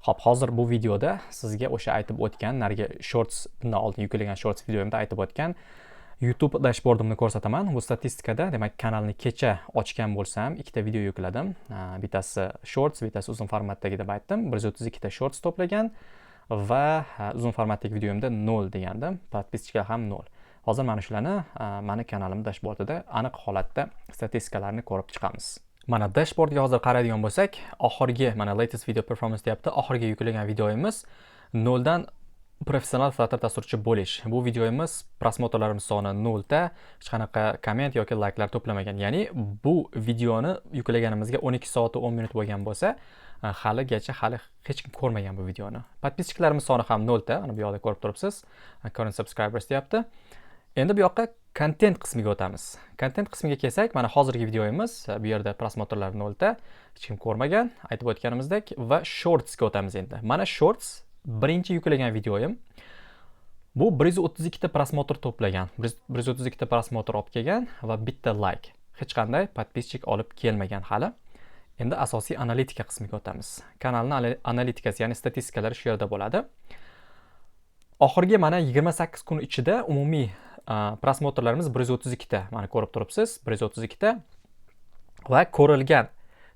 Xo'p, hozir bu videoda sizga o'sha aytib o'tgan, narigi Shorts, bundan oldin yuklagan Shorts videomda aytib o'tgan YouTube dashbordimni ko'rsataman. Bu statistikada, demak, kanalni kecha ochgan bo'lsam, ikkita video yukladim. Bittasi Shorts, bittasi uzun formatdagi deb aytdim. 132 ta Shorts to'plagan va uzun formatdagi videomda 0 degandim. Подписчик lar ham 0. Hozir mana shularni mani kanalim dashbordida aniq holatda statistikalarni ko'rib chiqamiz. Mana dashbordga hozir qaraydigan bo'lsak, oxirgi, mana, latest video performance deyapti. Oxirgi yuklagan videomiz noldan professional Flutter dasturchi bo'lish. Bu videomiz просмотр larimiz soni nolta, hech qanaqa komment yoki layklar to'plamagan. Ya'ni bu videoni yuklaganimizga 12 soat 10 minut bo'lgan bo'lsa, haligacha hali hech kim ko'rmagan bu videoni. Подписчик larimiz soni ham nolta, mana bu yoqda ko'rib turibsiz. Current subscribers deyapti. Endi bu yoqqa kontent qismiga o'tamiz. Kontent qismiga kelsak, mana hozirgi videomiz, bu yerda просмотр lar nolta, hech kim ko'rmagan, aytib o'tganimizdek, va Shortsga o'tamiz endi. Mana Shorts, birinchi yuklagan videoyim. Bu 132 ta просмотр to'plagan. 132 ta просмотр olib kelgan va bitta layk. Hech qanday подписчик olib kelmagan hali. Endi asosiy analitika qismiga o'tamiz. Kanalning analitikasi, ya'ni statistikalari shu yerda bo'ladi. Oxirgi mana 28 kun ichida umumiy просмотр larimiz 132 ta. Mana ko'rib turibsiz, 132 ta va ko'rilgan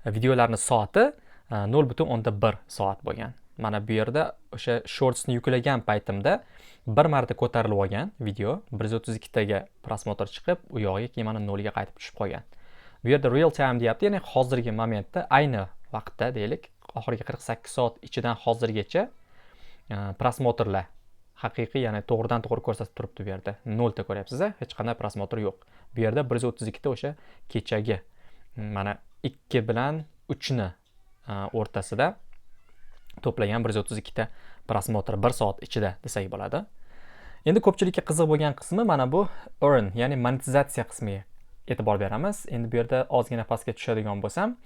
videolarning soati 0,1 soat bo'lgan. Mana bu yerda o'sha Shortsni yuklagan paytimda bir marta ko'tarilib olgan video, 132 taga просмотр chiqib, u yog'iga keyin mana nolga qaytib tushib qolgan. Bu yerda real time deyapti, ya'ni hozirgi momentda, ayni vaqtda deylik, oxirgi 48 soat ichidan hozirgacha просмотр lar haqiqiy, ya'ni to'g'ridan to'g'ri ko'rsatib turibdi. Bu yerda nolta ko'ryapsiz, hech qanday просмотр yo'q. Bu yerda 132 ta o'sha kechagi mana 2 bilan 3 ni o'rtasida to'plagan 132 ta просмотр 1 soat ichida desak bo'ladi. Endi ko'pchilikka qiziq bo'lgan qismi mana bu earn, ya'ni monetizatsiya qismiga e'tibor beramiz. Endi bu yerda ozgina pastga tushadigan bo'lsam,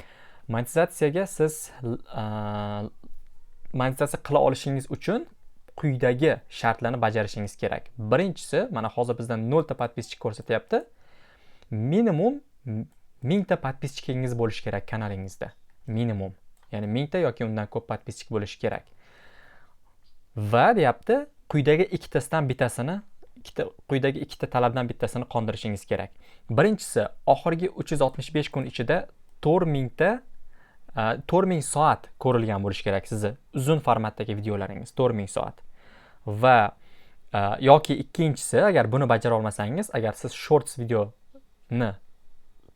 monetizatsiyaga siz monetizatsiya qila olishingiz uchun quyidagi shartlarni bajarishingiz kerak. Birinchisi, mana hozir bizda nolta подписчик ko'rsatyapti. Minimum 1000 ta подписчик ingiz bo'lishi kerak kanalingizda. Minimum. Ya'ni 1000 ta yoki undan ko'p подписчик bo'lishi kerak. Va deyapti, quyidagi ikkitasidan bittasini, ikkita, quyidagi ikkita talabdan bittasini qondirishingiz kerak. Birinchisi, oxirgi 365 kun ichida 4000 ta, 4000 soat ko'rilgan bo'lishi kerak sizni uzun formatdagi videolaringiz, 4000 soat. Va yoki ikkinchisi, agar buni bajara olmasangiz, agar siz Shorts videoni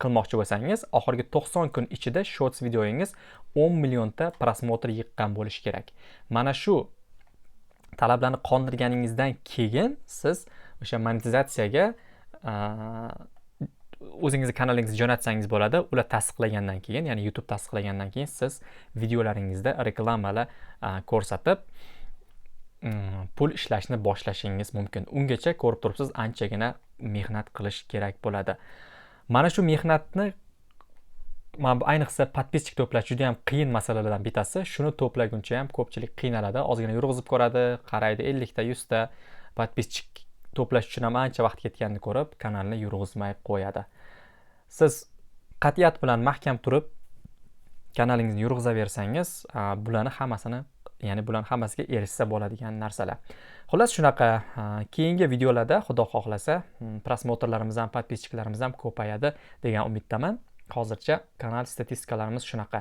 qilmoqchi bo'lsangiz, oxirgi 90 kun ichida Shorts videoyingiz 10 millionta просмотр yiqqan bo'lishi kerak. Mana shu talablarni qondirganingizdan keyin siz o'sha monetizatsiyaga o'zingizni kanalingizga jo'natsangiz bo'ladi. Ular tasdiqlagandan keyin, ya'ni YouTube tasdiqlagandan keyin siz videolaringizda reklamalar ko'rsatib pul ishlashni boshlashingiz mumkin. Ungacha, ko'rib turibsiz, anchagina mehnat qilish kerak bo'ladi. Mana shu mehnatni, mana bu ayniqsa подписчик to'plash juda ham qiyin masalalardan bittasi. Shuni to'plaguncha ham ko'pchilik qiynaladi. Ozgina yurg'izib ko'radi, qaraydi, 50 ta, 100 ta подписчик to'plash uchun ham ancha vaqt ketganini ko'rib, kanalni yurg'izmay qo'yadi. Siz qat'iyat bilan mahkam turib kanalingizni yurg'izaversangiz, bularni hammasini, ya'ni bularni hammasiga erishsa bo'ladigan narsalar. Xullas, shunaqa. Keyingi videolarda, xudo xohlasa, просмотр larimiz ham, подписчик larimiz ham ko'payadi degan umiddaman. Hozircha kanal statistikalarimiz shunaqa.